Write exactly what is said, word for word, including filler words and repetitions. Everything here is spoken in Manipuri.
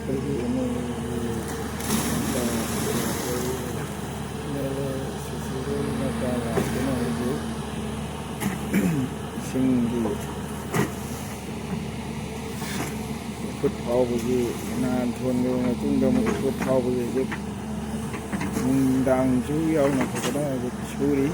ꯑꯩꯈꯣꯏꯒꯤ ꯑꯦꯝ ꯑꯦꯜ ꯑꯦꯒꯤ ꯃꯆꯥ, ꯑꯩꯈꯣꯏ ꯑꯦꯝ ꯑꯦꯜ ꯑꯦ ꯁꯤꯁꯤꯒꯤ ꯃꯆꯥ ꯉꯥꯛꯇꯅ ꯍꯧꯖꯤꯛ ꯏꯁꯤꯡꯒꯤ ꯏꯐꯨꯠ ꯐꯥꯎꯕꯒꯤ, ꯅꯍꯥꯟ ꯊꯣꯟꯈ꯭ꯔꯕ ꯃꯇꯨꯡꯗ ꯑꯃꯨꯛ ꯏꯐꯨꯠ ꯐꯥꯎꯕꯒꯤ ꯍꯧꯖꯤꯛ ꯅꯨꯡꯗꯥꯡꯁꯨ ꯌꯥꯎꯅ ꯐꯖꯅ ꯍꯧꯖꯤꯛ ꯁꯨꯔꯤ꯫